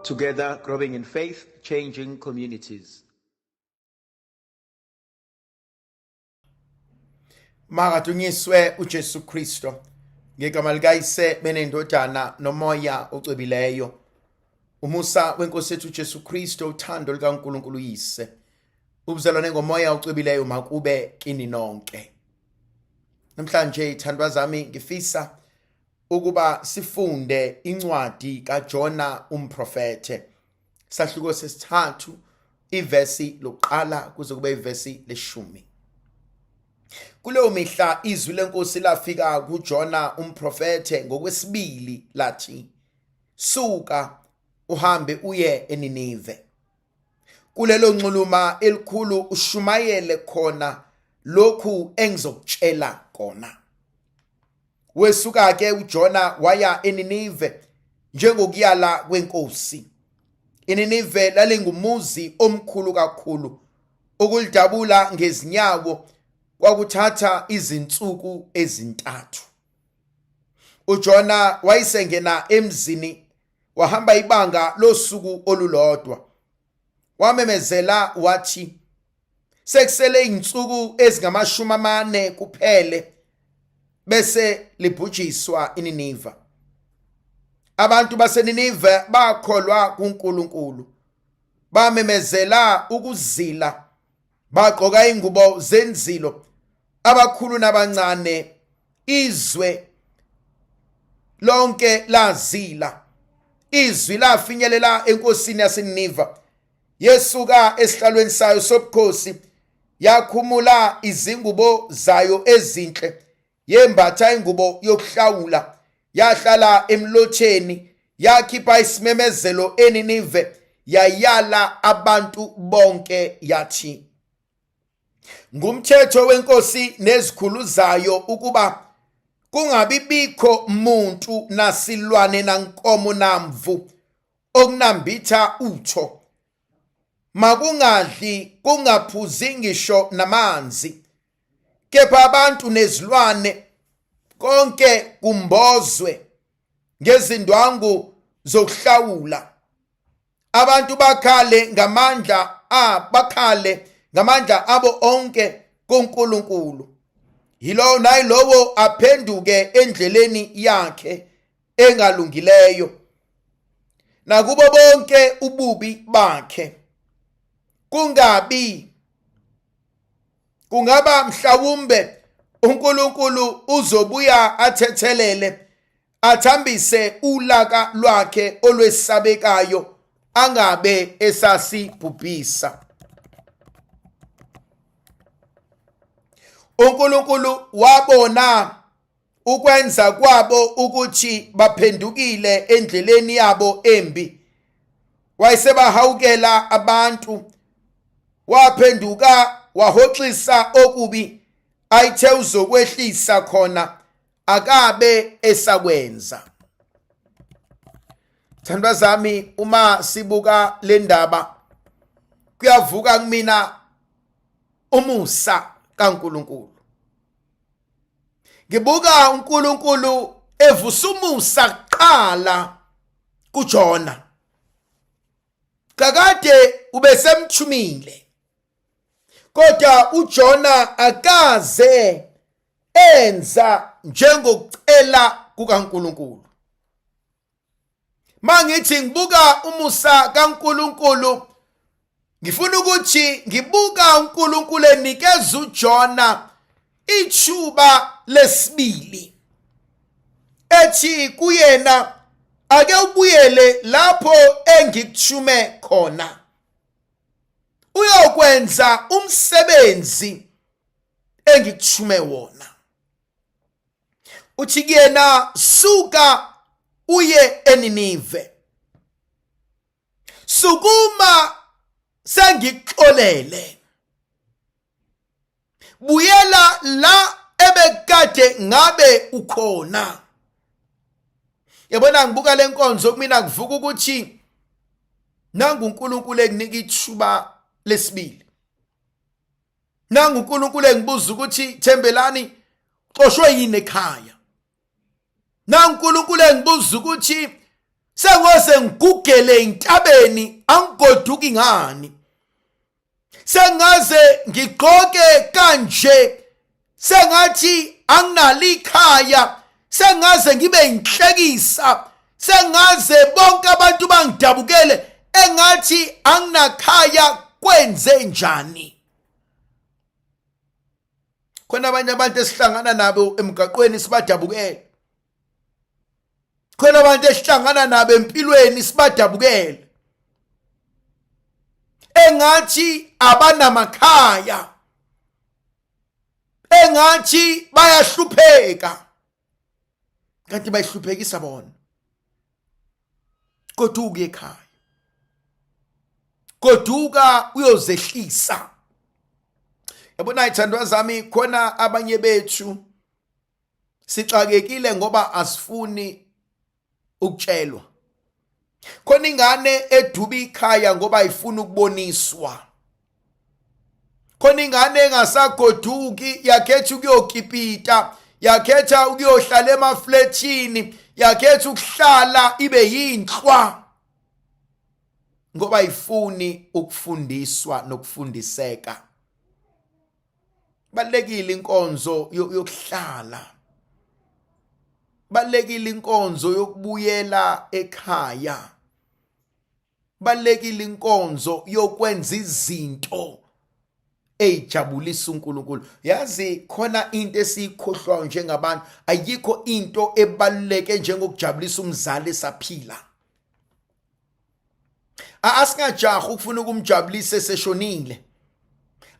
Together, growing in faith, changing communities. Makadunyiswe uJesu Kristo ngegama likaYise benendodana nomoya ocwebileyo. Umusa wenkosi yethu uJesu Kristo, uthando likaNkulunkulu uYise, ubuzalwane ngomoya ocwebileyo makube kini nonke. Namhlanje ithandwa zami ngifisa ukuba sifunde incwadi kaJona umprofethe sahluko sesithathu ivesi lokuqala kuze kube ivesi leshumi. Kuleyo mihla izwi lenkosi lafika kuJona umprofethe ngokwesibili lathi, suka uhambe uye eNinive, kulelo nxuluma elikhulu ushumayele khona lokhu engizokutshela kona. Wesuka ke uJona waya eNinive njengokuyala kwenkosi. INinive lalingumuzi omkhulu kakhulu, ukulidabula ngezinyawo kwakuthatha izinsuku ezintathu. UJona wayesengena emzini wahamba ibanga losuku olulodwa. Wamemezela wathi, sekusele izinsuku ezingamashumi amane kuphele bese libhujiswa iNiniva. Abantu baseNinive bakholwa kuNkulunkulu, bamemezela ukuzila, bagqoka ingubo zenzilo, abakhulu nabancane, izwe lonke lazila. Izwi lafinyelela enkosini yaseNiniva, yesuka esihlalweni sayo sobukhosi, yakhumula izingubo zayo ezinhle, yembatha ingubo yokuhlawula, yahlala emlotheni, yakhipha isimemezelo eNinive, yayala abantu bonke yathi, ngumthetho wenkosi nezikhulu zayo ukuba kungabi bikho muntu nasilwane nankomo namvu okunambitha utho, makungadli kungaphuzi ngisho namanzi, kepha abantu nezilwane konke kumbozwe ngezindwangu zokuhlawula. Abantu bakhale ngamandla bakhale ngamandla abo onke kuNkulunkulu. Yilowo nayilowo aphenduke endleleni yakhe engalungileyo, nakubo bonke ububi bakhe. Kungabi kungaba mhlawumbe uNkulunkulu uzobuya athethelele, athambise ulaka lwakhe olwesabekayo, angabe esasibhubhisa. uNkulunkulu wabona ukwenza kwabo ukuthi baphendukile endleleni yabo embi, wayesebahawukela abantu, waphenduka wahoxisa okubi ayithe uzokwehlisa khona, akabe esakwenza. Thandwa zami, uma sibuka le ndaba kuyavuka kumina umusa kaNkulunkulu. Ngibuka uNkulunkulu evusa umusa kuqala kuJona. Kakade ubesemthumile, kodwa uJona akaze enza njengokucela kukaNkulunkulu. Mangithi ngibuka umusa kaNkulunkulu, ngifuna ukuthi ngibuka uNkulunkulu enikeza uJona ithuba lesibili, ethi kuyena ake ubuyele lapho engikuthume khona, uyokwenza umsebenzi engikuthume wona. Uthi kuyena, suka uye eNinive, sukuma, sengikuxolele, buyela la ebekade ngabe ukhona. Yabona, ngibuka lenkonzo kumina kuvuka ukuthi nangu uNkulunkulu ekunika ithuba lesibili. Nangu uNkulunkulu engibuza ukuthi Thembelani uxoshwe yini ekhaya. Nangu uNkulunkulu engibuza ukuthi Sengoze ngigugele entabeni, angigoduki ngani? Sengaze ngigqoke kanje, sengathi anginalo ikhaya, sengaze ngibe inhlekisa, sengaze bonke abantu bangidabukele, engathi anginakhaya, kwenze njani? Khona abanye abantu esihlangana nabo emgaqweni sibadabukele, khona abantu esihlangana nabo empilweni sibadabukele, engathi abanamakhaya, engathi bayahlupheka, kanti bayihluphekisa bona. Goduka ekhaya, goduka uyozehlisa. Yabona ithandwa zami, khona abanye bethu sixakekile ngoba asifuni ukutshelwa. Khona ingane eduba ikhaya ngoba ifuna ukuboniswa. Khona ingane engasagoduki, yakhetha ukuyokipita, yakhetha ukuyohlala emaflethini, yakhetha ukuhlala ibe yinhlwa ngoba ifuni ukufundiswa nokufundiseka. Balekile inkonzo yokuhlala, balekile inkonzo yokubuyela ekhaya, balekile inkonzo yokwenza izinto eyijabulisa uNkulunkulu. Yazi khona into esiyikhohlwayo njengabantu, ayikho into ebaluleke njengokujabulisa umzali esaphila. Asingajahi ukufuna ukumjabulisa eseshonile,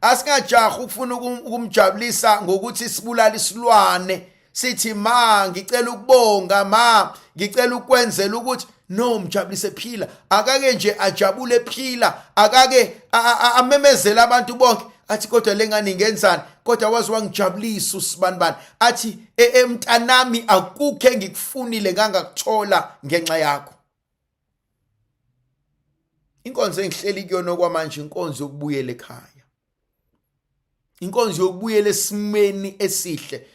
asingajahi ukufuna ukumjabulisa ngokuthi sibulale isilwane, sithi ma ngicela ukubonga, ma ngicela ukwenzela ukuthi no, mjabulise phila. Akake nje ajabule phila, akake amemezele abantu bonke, athi kodwa lengane ingenzani, kodwa waze wangijabulisa usibanibani, athi emntanami akukho engikufunile ngangakuthola ngenxa yakho. Inkonzo engihleli kuyona okwamanje inkonzo yokubuyela ekhaya, inkonzo yokubuyela esimeni esihle.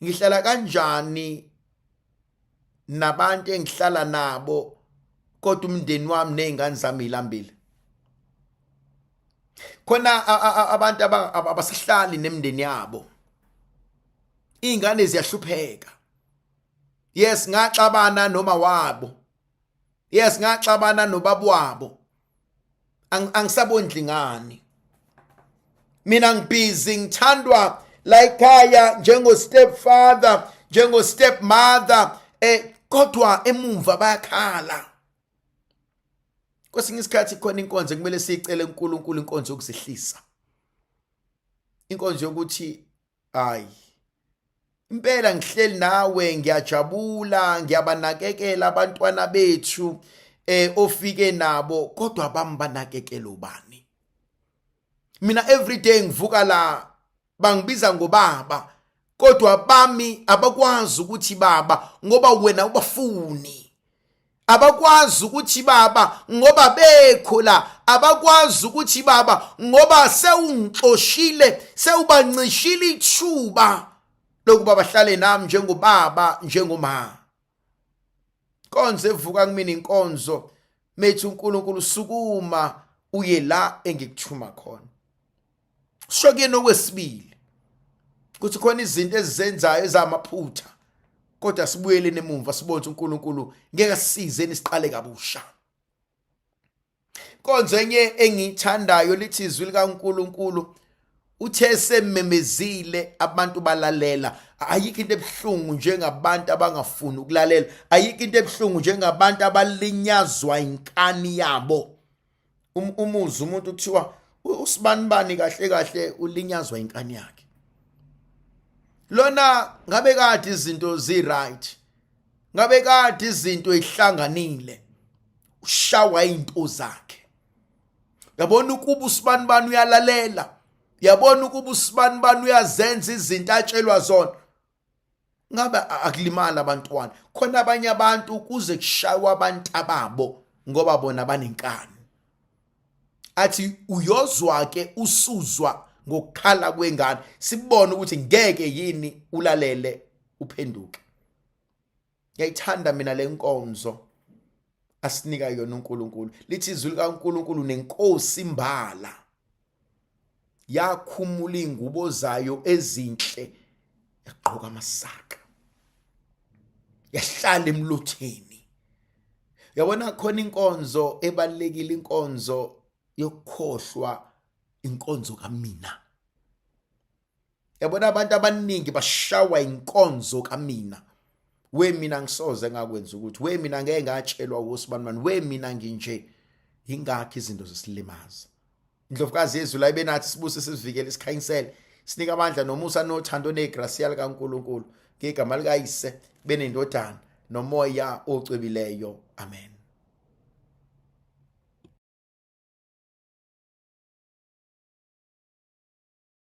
Ngihlala kanjani nabantu engihlala nabo kodwa umndeni wami nezingane zami ilambile? Khona abantu abasahlali nemindeni yabo, izingane ziyahlupheka. Yes, ngaxabana noma wabo, yes, ngaxabana nobaba wabo, angisabondli ngani mina, ngibhizi ngithandwa la ekhaya njengo stepfather, njengo stepmother, kodwa emumva bayakhala. Kwesinye isikhathi khona inkonzo kumele siyicele uNkulunkulu, inkonzo yokuzihlisa, inkonzo yokuthi hayi impela ngihleli nawe, ngiyajabula, ngiyabanakekela abantwana bethu ofike nabo, kodwa bambanakekela ubani? Mina every day ngivuka la bangibiza ngobaba, kodwa bami abakwazi ukuthi baba ngoba wena ubafuni, abakwazi ukuthi baba ngoba bekho la, abakwazi ukuthi baba ngoba sewungixoshile, sewubancishile ithuba lokuba bahlale nami njengobaba, njengoma. Inkonzo evuka kumina inkonzo methi uNkulunkulu sukuma uye la engikuthuma khona. Sho kuyena okwesibili ukuthi khona izinto ezizenzayo ezamaphutha, kodwa sibuyeleni emumva sibone uNkulunkulu ngeke asisize nisiqale kabusha. Inkonzo enye engiyithandayo lithi izwi likaNkulunkulu, uthe sememezile abantu balalela. Ayikho into ebuhlungu njengabantu abangafuni ukulalela, ayikho into ebuhlungu njengabantu abalinyazwa inkani yabo. Umuzi umuntu kuthiwa usibanibani kahle kahle ulinyazwa inkani yakhe. Lona ngabe kade izinto zi right, ngabe kade izinto ihlanganile, ushawa into zakhe. Yabona ukuba usibanibani uyalalela, yabona ukuba usibanibani uyazenza izinto atshelwa zona, ngabe akulimala abantwana. Khona abanye abantu kuze kushaywa abantu ababo ngoba bona banenkani. Athi uyozwa ke usuzwa ngokukhala kwengane, sibone ukuthi ngeke yini ulalele uphenduke. Ngiyayithanda mina lenkonzo asinika yona uNkulunkulu. Lithi izwi likaNkulunkulu nenkosi imbala yakhumula ingubo zayo ezinhle yagqoka amasaka yahlala emlotheni. Yabona khona inkonzo ebalekile, inkonzo yokukhohlwa, inkonzo kamina. Yabona abantu abaningi bashawa inkonzo kamina. We mina ngisoze ngakwenza ukuthi we mina ngeke ngatshelwa wosibanibani, we mina nginje. Ingakho izinto zisilimaza. Indlovukazi yezulu ayibe nathi, sibuse, sizivikele, sikhanyisele, sinike amandla nomusa nothando negracia likaNkulunkulu, ngegama likaYise benendodana noMoya ocwebileyo. Amen.